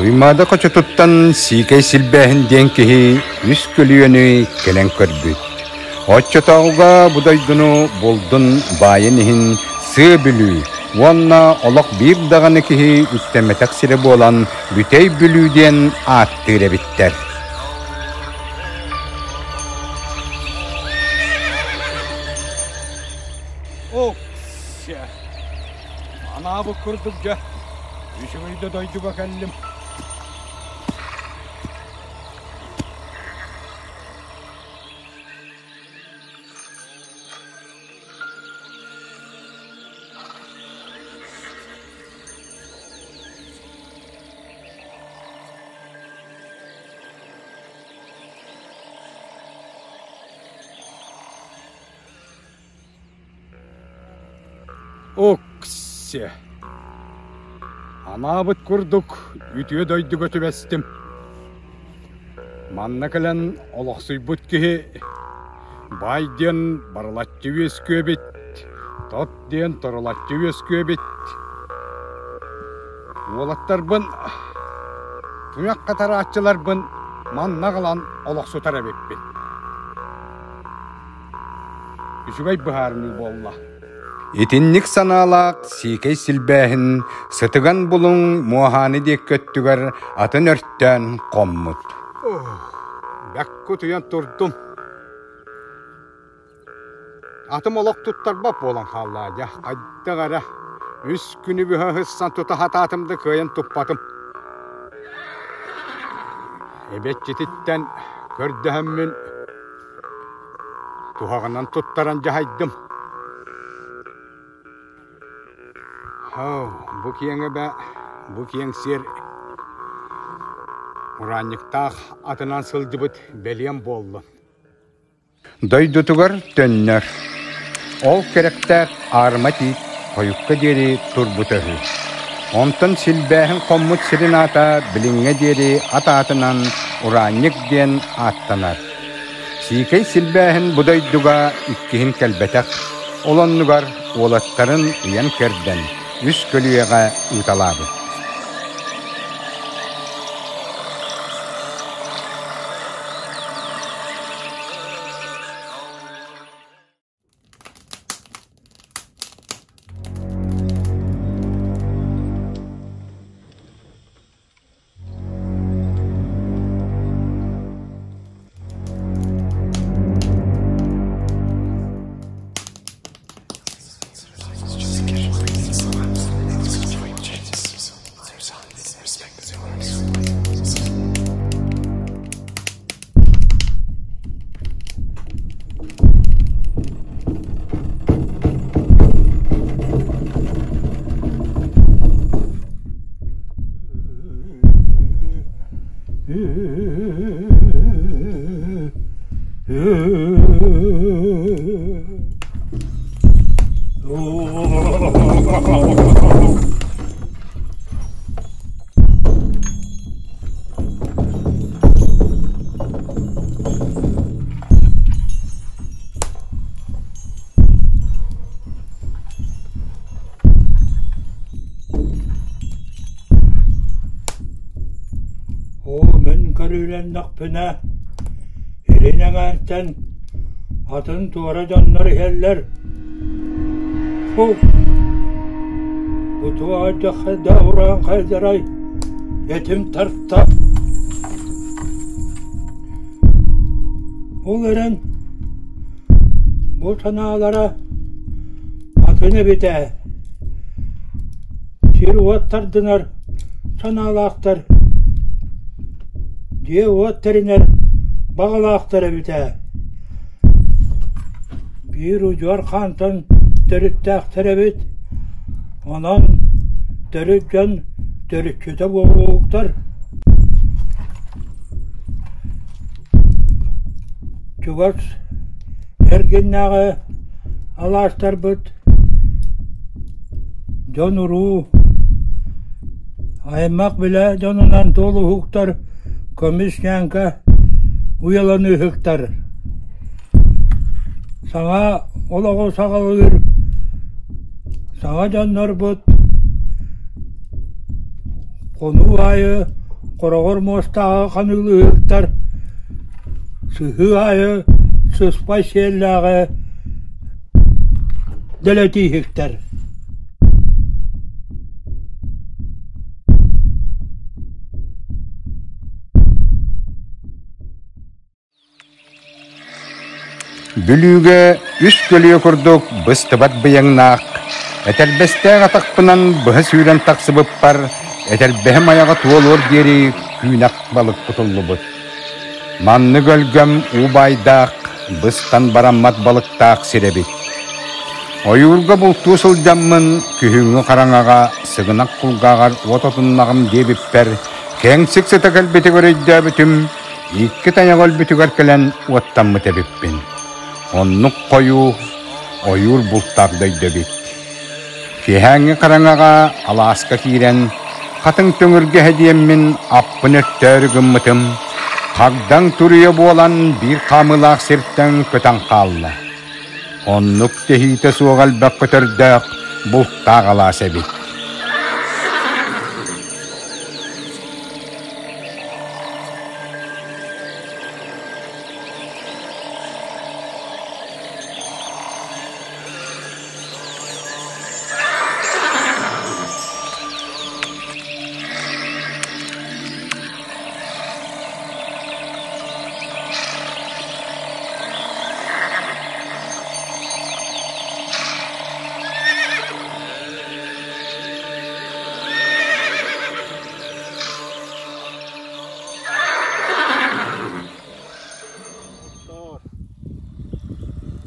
Туймаада хочотуттан сиикэй силбээһин диэн киһи үс көлүөнү кэлэн көрбүт. Оччотооҕуга бу дойдуну булдун баайын иһин Сыа Бүлүү уонна олох биир даҕаны киһи үктэммэтэх сирэ буолан Бүтэй Бүлүү диэн ааттыыр эбиттэр. Окся! Анаабыт курдук дьэ, үчүгэй да дойдуга кэллим. Окся! Анаабыт курдук үтүө дойдуга түбэстим. Манна кэлэн олохсуйбут киһи баай диэн барылаччы үөскүө эбит, тот диэн торулаччы үөскүө эбит. Уолаттарбын, туйах хатарааччыларбын манна аҕалан олохсутар эбиппин. Үчүгэй быһаарыныы буолла. Итинник санаалаах сиикэй силбээһин сытыган булуҥ муоһааны диэки өттүгэр атын өртөөн хоммут. Бэккэ утуйан турдум. Атым олох туттарбат буолан хаалла дьэ, хайдах эрэ үс күнү быһа ыһыссан тута сатаатым да кыайан туппатым. Эбэччититтэн көрдөһөммүн Туһаҕынан туттаран дьаһайдым. Бу киэҥ эбэ, бу киэҥ сир ураанньыктаах атынан сылдьыбыт бэлиэм буоллун. Дойдутугар төннөр. Ол кэрэхтээх аарыма тиит хойукка диэри турбута үһү. Онтон силбээһин хоммут сирин аата билиҥҥэ диэри ат аатынан Ураанньык диэн ааттанар. Сиикэй силбээһин бу дойдуга иккиһин кэлбэтэх, ол оннугар уолаттарын ыйан-кэрдэн үс көлүйэҕэ ыыталаабыт. Оо, мин көрүүлэннэхпинэ, илин эҥээртэн атын туора дьоннор иһэллэр. Фу, бу да ураан хайдарай, этим тарта. Ол эрэн бу санаалара атын эбит ээ. Сир-уот тардынар санаалаахтар, дьиэ-уот тэринэр баҕалаахтар эбит ээ. Биир удьуор хаантан төрүттээхтэр эбит, онон төрүт дьон төрүччүтэ буолуохтар. Чугас эргиннээҕи алаастарбыт дьон-уруу, аймах-билэ дьонунан туолуһуктар, көмүс ньээҥкэ уйаланыыһыктар. Саҥа олоҕу саҕалыыр саҥа дьоннорбут хонуу аайы Хороҕор муостааҕы ханыылыһыктар сыһыы аайы сыспай сиэллээҕи дэлэтииһиктэр. Бүлүүгэ үс көлүө курдук быстыбат быйаҥнаах, этэрбэстээх атахпынан быһа сүүрэн тахсыбыппар, этэрбэһим айаҕа туолуор диэри күүнэх балык кутуллубут. Маннык өлгөм уу баайдаах, быстан бараммат балыктаах сир эбит. Ойуурга бултуу сылдьаммын, күһүҥҥү хараҥаҕа сыгынах кулгааҕар уот отуннаҕым диэбиппэр, кэҥсик сыта кэлбитигэр өйдөөбүтүм, Икки тайах өлбүтүгэр кэлэн уоттаммыт эбиппин. Оннук хойуу, ойуур бултаах дойду эбит. Киэһээҥҥи хараҥаҕа алааска киирэн, хатыҥ төҥүргэһэ диэммин аппын өртөөрү гыммытым, хагдаҥ туруйа буолан биир хаамыылаах сиртэн көтөн хаалла. Оннук тэһиитэ суох элбэх көтөрдөөх бултаах алаас эбит.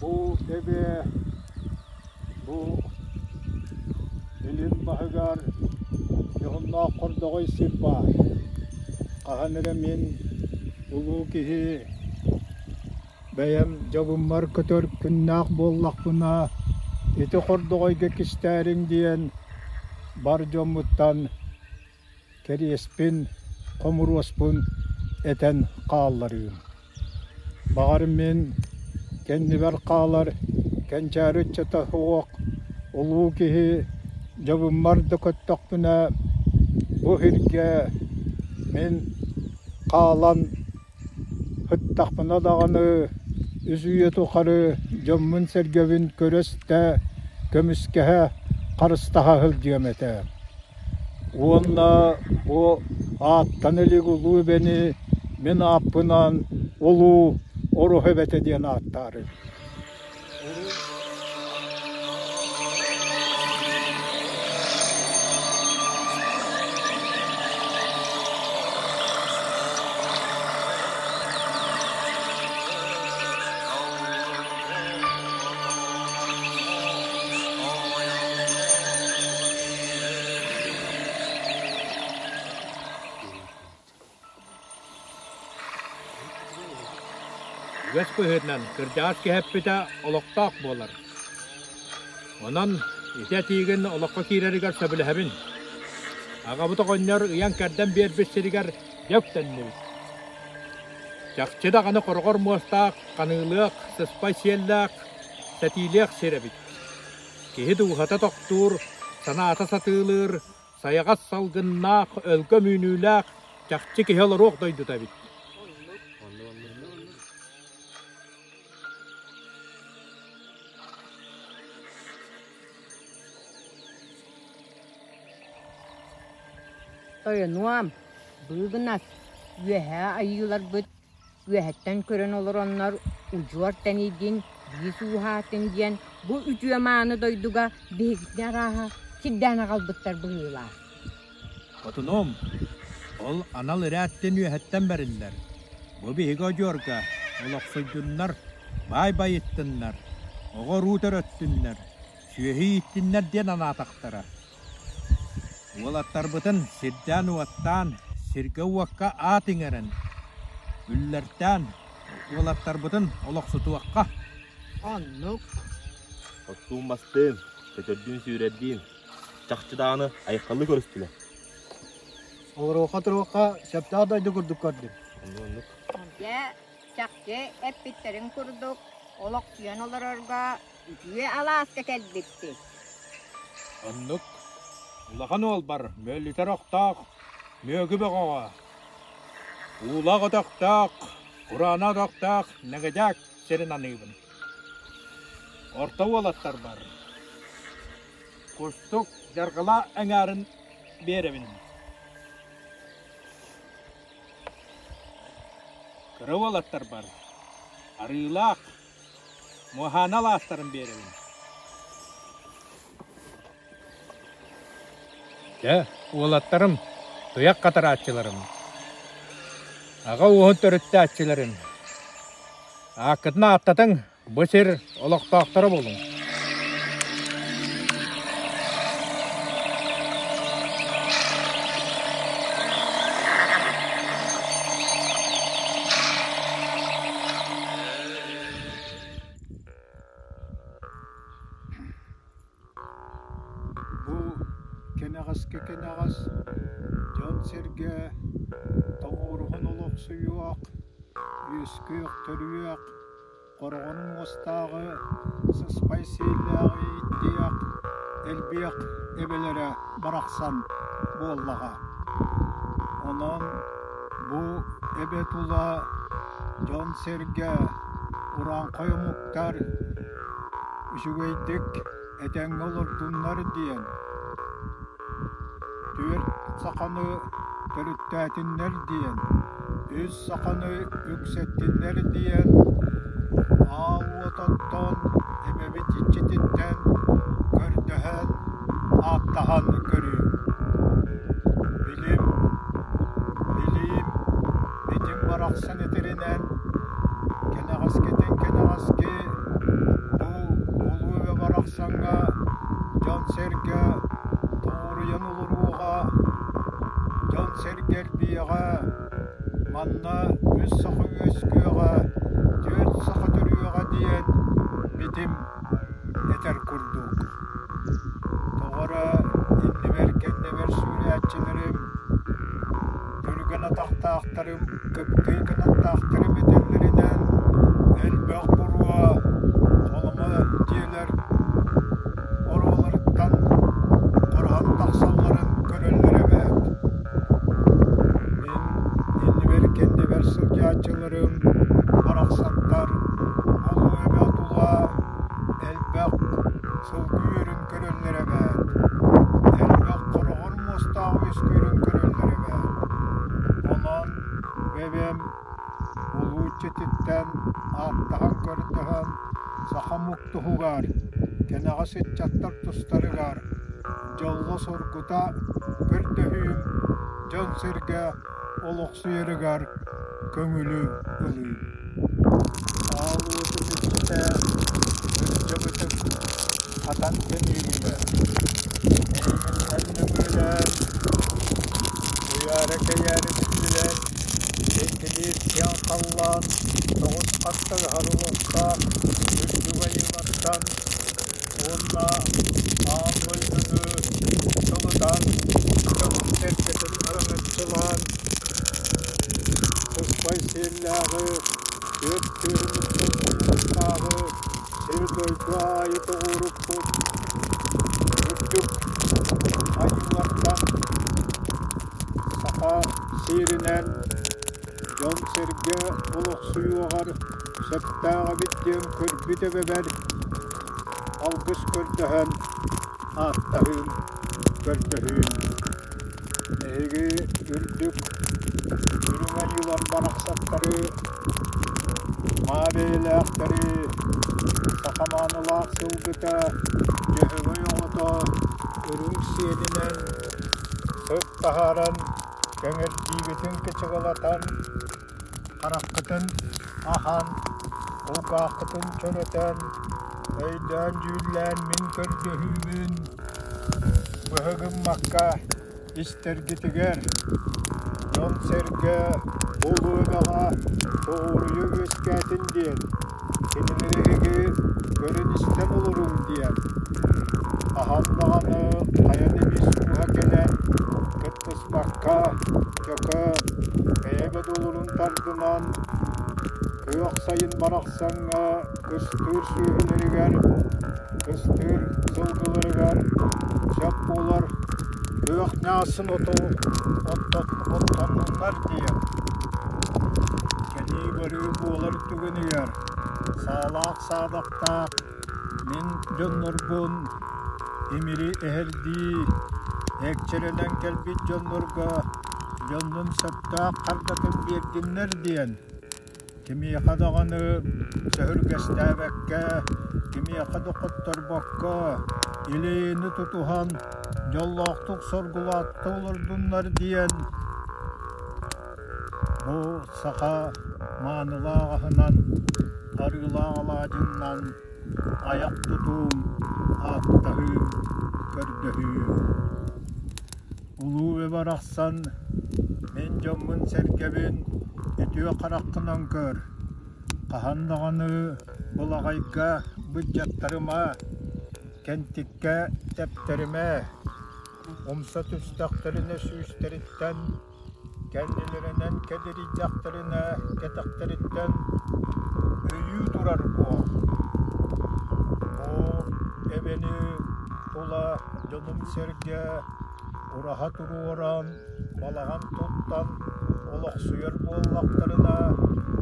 Бу эбэ бу илин баһыгар дьоһуннаах хордоҕой сир баар. Хаһан эрэ мин улуу киһи бэйэм дьолуммар көтөр күннээх буоллахпына ити хордоҕойго кистээриҥ диэн бар дьоммуттан кэриэспин, хомуруоспун этэн хаалларыым. Баҕар мин кэннибэр хаалар кэнчээри ыччата суох улуу киһи дьобуммар да көттөхпүнэ бу сиргэ мин хаалан Сыттахпына даҕаны үс үйэ тухары дьоммун-сэргэбин көрө-истэ, көмүскэһэ, харыстаһа сылдьыам этэ. Уонна бу ааттана илик улуу эбэни мин ааппынан Улуу Ороһу эбэтэ диэн ааттаарым. Үгэс быһыытынан кырдьаҕас киһи эппитэ олохтоох буолар. Онон ити этиигин олоххо киирэригэр сөбүлэһэбин. Аҕабыт оҕонньор ыйан-кэрдэн биэрбит сиригэр дьэ үктэннибит. Чахчы даҕаны хороҕор муостаах, ханыылыах, сыспай сиэллээх, сэтиилиэх сир эбит. Киһи дууһата тохтуур, санаата сатыылыыр, сайаҕас салгыннаах, өлгөм үүнүүлээх, чахчы киһи олоруох дойдута эбит. Тойонуом, быыгынас, үөһээ айыыларбыт үөһэттэн көрөн олороннор удьуор тэнийдин, биис ууһаатын диэн бу үтүө-мааны дойдуга биһигини арааһа сирдээн аҕалбыттар быһыылаах. Хотунум, ол анал ирээттэн үөһэттэн бэриллэр. Бу биһиги одьуорга олохсуйдуннар, баай байыттыннар, оҕо-уруу төрөттүннэр, сүөһү ииттиннэр диэн анаатахтара. Уолаттарбытын сирдээн-уоттаан, сиргэ-уокка аат иҥэрэн, үллэртээн, уолаттарбытын олохсутуохха. Оннук. Оттуун-мастыын, көтөрдүүн-сүүрэрдиин, чахчы даҕаны айхаллыы көрүстүлэр. Олоруохха-туруохха сөптөөх дойду курдук көрдүм. Оннук. Дьэ, чахчы эппиттэрин курдук, олохсуйан олорорго үтүө алааска кэлбиппит. Оннук. Улахан уолбар мөлүтэр охтоох, мүөгү бөҕөҕө. Уулаах өтөхтөөх, кураана өтөхтөөх Нэгэдьээк сирин аныыбын. Орто уолаттарбар Кустук Дьарҕала эҥээрин биэрэбин. Кыра уолаттарбар Арыылаах Муоһаана алаастарын биэрэбин. Дьэ, уолаттарым, туйах хатарааччыларым, аҕа ууһун төрүттээччилэрим, ааккытын ааттатыҥ, бу сир олохтоохторо буолуҥ. Бу кэнэҕэски кэнэҕэс дьон-сэргэ тоҕуоруһан олохсуйуох, үөскүөх-төрүөх, хороҕор муостааҕы, сыспай сиэллээҕи ииттиэх, элбиэх эбэлэрэ барахсан буоллаҕа. Онон бу эбэ тула дьон-сэргэ, урааҥхай омуктар үчүгэйдик этэҥҥэ олордуннар диэн түөрт саханы төрүттээтиннэр диэн, үс саханы үксэттиннэр диэн аал уот оттон эбэбит иччититтэн көрдөһөн, ааттаһан көрүү. Билим, билиим, битим барахсан этэринэн кэнэҕэскитин кэнэҕэски бу улуу эбэ барахсаҥҥа дьон-сэргэ тоҕуоруйан олоруоҕа, дьон-сэргэ элбиэҕэ, манна үс саха үөскүөҕэ, түөрт саха төрүөҕэ диэн битим этэр курдук. Тоҕо эрэ иннибэр-кэннибэр сүүрээччилэрим Түргэн атахтаахтарым, кыптыый кынаттаахтарым этэллэринэн, элбэх буруо, холомо дьиэлэр оруоларыттан хороһон тахсалларын көрөллөр эбээт. Мин иннибэр-кэннибэр сылдьааччыларым барахсаттар улуу эбэ тула элбэх сылгы үөрүн көрөллөр эбээт. Элбэх хороҕор муостаах үөскүүрүн көрөллөр эбээт. Онон бэйэм улуу иччититтэн ааттаһан-көрдөһөн саха омук туһугар, кэнэҕэс ыччаттар тустарыгар дьолло-соргута көрдөһүүм дьон-сэргэ олохсуйарыгар көҥүлү ылыы. Аал уотун иччитэ ырдьабытын хатан тэнииригэр эйигиттэн нөҥүөлээн, куйаара-кэйээрэ биллибэт, кэҥкилиир киэҥ халлаан тоҕус хаттыгаһар олохтоох үрдүк айыылартан уонна аан дойдуну сылытан, дьонун-сэргэтин араҥаччылаан, сыспай сиэллээҕи, түөрт түөрүмүттэн хомунуктааҕы сир-дойду аайы тоҕуоруппут үрдүк айыылартан саха сиэринэн дьон-сэргэ олохсуйуоҕар сөптөөх эбит диэн көрбүт эбэбэр алгыс көрдөһөн ааттаһыым, көрдөһүүм. Эһиги үрдүк үрүҥ айыылар барахсаттары, маа бэйэлээхтэри, саха маанылаах сылгыта, дьөһөгөй оҕото үрүҥ сиэлинэн сыт таһааран, кэҥэрдиигитин кычыгылатан, хараххытын аһан, кулгааххытын чөрөтөн, өйдөөн-дьүүллээн мин көрдөһүүбүн быһа гыммакка истэргитигэр дьон-сэргэ улуу эбэҕэ тоҕуоруйа үөскээтин диэн, кинилэри эһиги көрөн-истэн олоруҥ диэн, хаһан даҕаны хайа да эмис ууһа кэлэн кыттыспакка чөкө бэйэбит улурун тардынан күөх сайын барахсаҥҥа кыстыыр сүөһүлэригэр, кыстыыр сылгыларыгар сөп буолар күөх ньаасын оту оттоннуннар диэн. түгэнигэр саалаах-саадахтаах мин дьоннорбун имири эһэрдии экчирэнэн кэлбит дьоннорго дьоннун сөптөөх хардатын биэрдиннэр диэн кимиэхэ даҕаны сөһүргэстээбэккэ, кимиэхэ да хотторбокко, илиини тутуһан дьоллоохтук соргулаатта олордуннар диэн бу саха маанылаах аһынан, арыылаах алаадьыннан айах тутуум, ааттаһыым, көрдөһүүм. Улуу Эбэ барахсан, мин дьоммун-сэргэбин үтүө хараххынан көр, хаһан даҕаны былаҕайга быдьаттарыма, кэнтиккэ тэптэримэ, умса түстэхтэринэ сүүстэриттэн, кэннилэринэн кэдэрийдэхтэринэ кэтэхтэриттэн өйүү турар буол. Бу эбэни тула дьонум-сэргэ ураһа туруоран, балаҕан туттан олохсуйар буоллахтарына,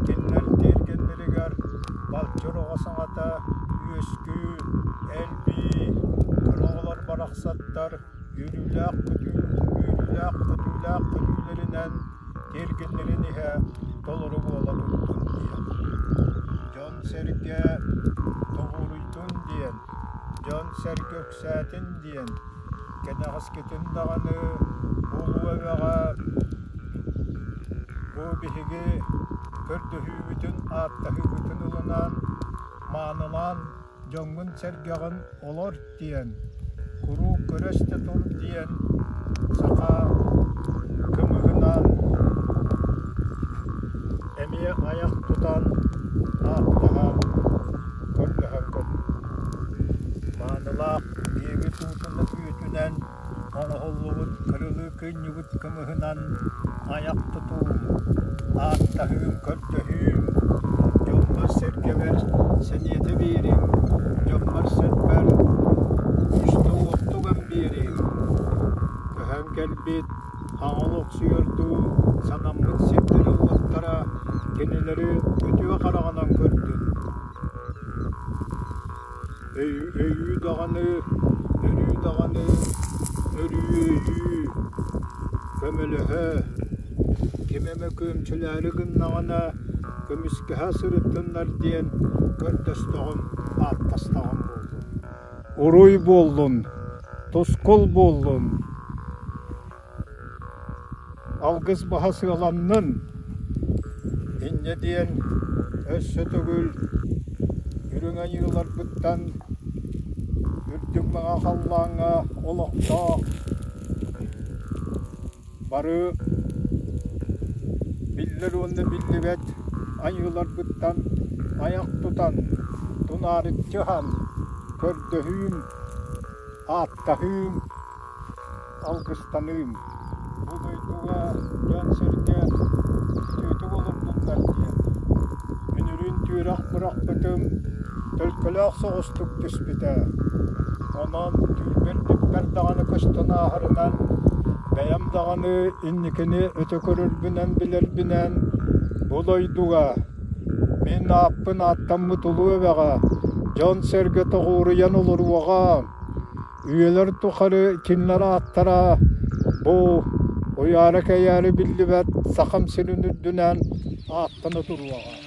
кинилэр тиэргэннэригэр балчыр оҕо саҥата үөскүү, элбии, кыра оҕолор барахсаттар үөрүүлээх көтүү үөрүүлээх көтүүлээх көтүүлэринэн тиэргэннэрин иһэ толору буола турдун диэн. Дьон-сэргэ тоҕуоруйдун диэн, дьон-сэргэ үксээтин диэн, кэнэҕэскитин даҕаны Улуу Эбэҕэ бу биһиги көрдөһүүбүтүн, ааттаһыыбытын ылынан, маанылаан дьоҥҥун-сэргэҕин олор диэн, куруук көрө-истэ тур диэн саха кымыһынан эмиэ айах тутан ааттаһан көрдөһөн көрдүм. Маанылаах биэбит уутун үүтүнэн оҥоһуллубут кырылыы кыынньыбыт кымыһынан айах тутуум, ааттаһыым, көрдөһүүм, дьоммор-сэргэбэр сэниэтэ биэриҥ, дьоммор-сэрбэр күүстэ-уохтуган биэриҥ. Көһөн кэлбит аҕал охсуйордуу санаммыт сирдэрэ-уоттара кинилэри үтүө хараҕынан көрдүн. Өйүү даҕаны, өрүү даҕаны, өрүү өйүү, көмөлөһө, ким эмэ күөмчүлээри гыннаҕына көмүскэһэ сырыттыннар диэн көрдөстөҕүм, ааттастаҕым буоллун. Уруй буоллун, тускул буоллун! Алгыс баһа сыаланнын, инньэ диэн өссө төгүл үрүҥ айыыларбыттан үрдүк маҥа халлааҥҥа олохтоох бары биллэр уонна биллибэт айыыларбыттан айах тутан, тунаарыччыһан көрдөһүүм, ааттаһыым алгыстаныым. Бу дойдуга дьон-сэргэ үтүөтүк олордуннар диэн үнүрүүн түөрэх бырахпытым төлкөлөөх соҕустук түспүтэ. Онон түүрбэр-түппэр даҕаны көстөн ааһарынан, бэйэм даҕаны инникини өтө көрөрбүнэн билэрбинэн бу дойдуга мин ааппын ааттаммыт улуу эбэҕэ дьон-сэргэ тоҕуоруйан олоруоҕа. Үйэлэр тухары кинилэр ааттара бу уйаара-кэйээри биллибэт Сахам сирин үрдүнэн ааттана туруоҕа.